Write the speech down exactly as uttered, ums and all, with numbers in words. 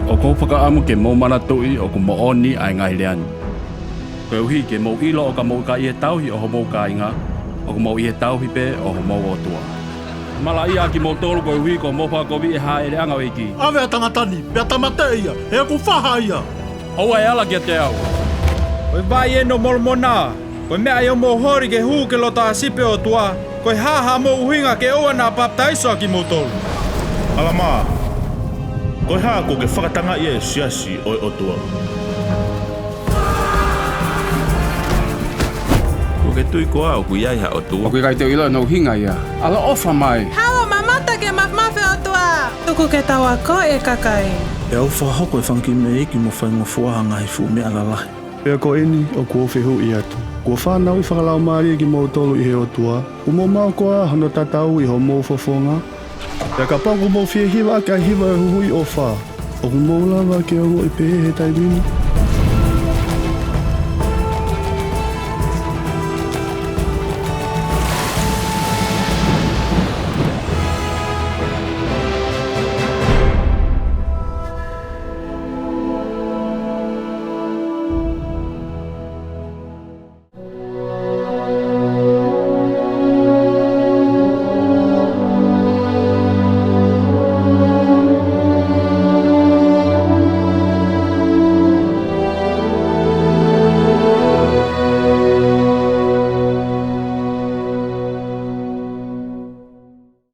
ʻOku ou fakaʻamu ke mou manatuʻi ʻoku moʻoni ʻa e ngaahi lea ni, koeʻuhi ke mou ʻilo ʻo ka mou ka ʻi he tauhi ʻo homou kāinga, ʻoku mou ʻi he tauhi pē ʻo homou ʻOtua. Malaʻia ʻa kimoutolu koeʻuhi ko hoʻomou fakakoviʻi ʻa e hāʻeleʻanga ʻo e ʻEiki. ʻAve ʻa e tangata ni, pea tāmateʻi ia, he ʻoku faha ia. ʻOua ʻe ala kiate au. Ko e vaʻe ʻeni ʻo Molomona, ko e meʻa ʻi hoʻomou holi ke hū ki loto ʻa e sipi ʻo e ʻOtua, ko e hā haʻamou ʻuhinga ke ʻoua naʻa papitaiso ʻa kimoutolu? ʻAlamā, ko e hā kuo ke fakatangaʻi ai ʻa e siasi ʻo e ʻOtua? Kuo ke tui koā ʻoku ʻi ai ha ʻOtua? ʻOku ʻikai te u ʻilo hono ʻuhinga ia. ʻAloʻofa mai. Haʻu ʻo mamata ki he māfimafi ʻo e ʻOtua. Tuku ke tau akoʻi e kakai. Pea ʻoku fakahoko ʻe he fanga kiʻi meʻa iiki mo faingofua ha ngaahi fuʻu meʻa lalahi. Pea ko ʻeni ʻoku ou fehuʻi atu, kuo fanauʻi fakalaumālie kimoutolu ʻi he ʻOtua? ʻOku mou maʻu koā hono tatau ʻi hoʻomou fofonga? Pea kapau ʻoku mou fie hiva ʻaki ʻa e hiva ʻo e huhuʻi ʻofa, ʻoku mou lava ke ongoʻi pehē he taimi ni?